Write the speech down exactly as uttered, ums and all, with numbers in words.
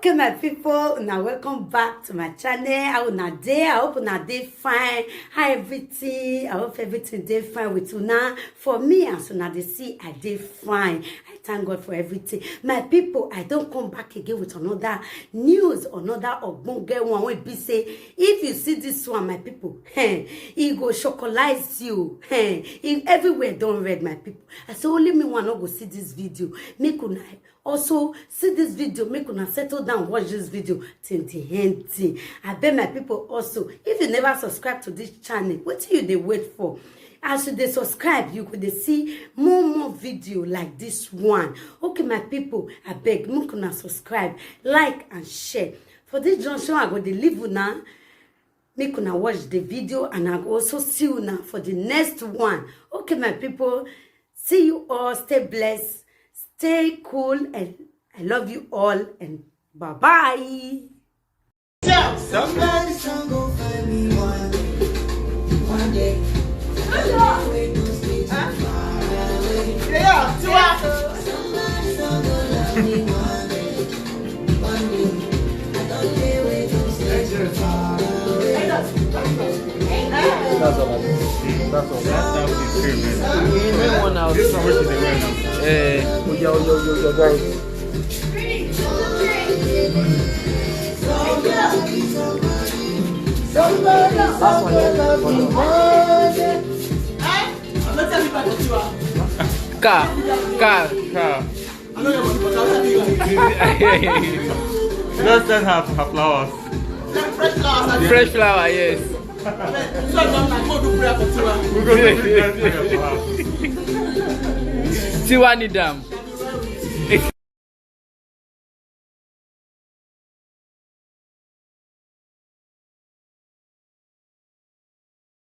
Okay, my people, now welcome back to my channel. How una dey? I hope una dey fine. How everything? I hope everything dey fine with una. For me, as una dey see, I dey fine. I thank God for everything. My people, I don come back again with another news, another ogbonge one wey be say, if you see this one, my people, eh, e go chocolize you. Eh, e, everywhere don red, my people. I say only me one no go see this video. Make una also see this video, make una settle down, watch this video till the end thing. I beg my people also, if you never subscribe to this channel, wetin you dey wait for? As you dey subscribe, you go dey see more more video like this one. Okay, my people, I beg, make una subscribe, like and share. For this junction, I go dey leave una. Make una watch the video and I go also see una for the next one. Okay, my people, see you all. Stay blessed, stay cool, and I love you all. And bye bye. Somebody song go find me one day. One day. Yeah, Tiwa. Somebody song go love me one day. One day. I don't care where you stay. That's all. That's all. That's how we feel, man. This one, which is the way now? Eh. Oh, yeah, oh, yeah, oh, yeah, guys. Car, car, car. Just send her her flowers. Fresh flower, yes. We go do big prayer for her. Tiwa need am.